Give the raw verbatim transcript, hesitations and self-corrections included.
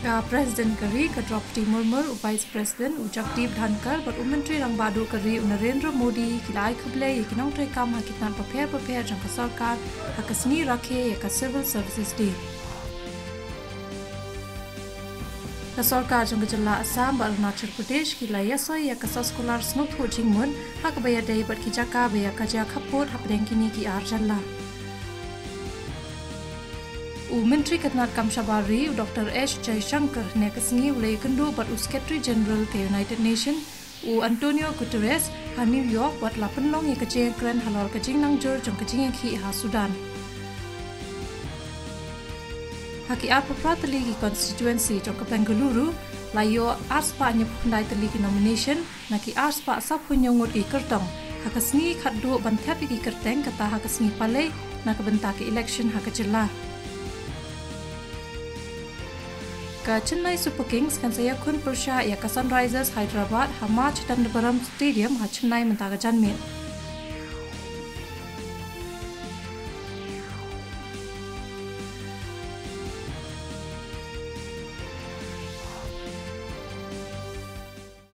Ka President ka ri ka Droupadi Murmu, u Vice President u Jagdeep Dhankhar bad u Myntri Rangbah Duh ka ri u Narendra Modi ki la ai khublei ïa ki nongtrei kam ha ki tnat bapher bapher jong ka sorkar ha ka sngi rakhe ïa ka Civil Services Day. Ka sorkar jong ka jylla Assam bad Arunachal Pradesh ki la ïasoi ïa ka soskular sngewthuh jingmut ha kaba ïadei bad ki jaka ba ïa ka jia khappud hapdeng kine ki ar jylla. U Myntri ka tnat kam shabar ri u Doctor S Jaishankar ne ka sngi u la ïakynduh bad u Secretary General ka United Nations u Antonio Guterres ha New York wat la pynlong ïa ka jingkren halor ka jingnangjur jong ka jingïakhih ha Sudan. Ha ki arphew phra tylli ki constituency jong ka Bengaluru la ïoh arspah hynñiewphew khyndai tylli ki nomination na ki arspah sawphew hynñiew ngut ki kyrtong ha ka sngi khatduh ban thep ïa ki kyrteng kata ha ka sngi Palei na ka bynta ka election ha ka jylla. Ka Chennai Super Kings kan sa ïakhun pyrshah ïa ka Sunrisers Hyderabad ha Mar Chidambaram Stadium ha Chennai mynta ka janmiet.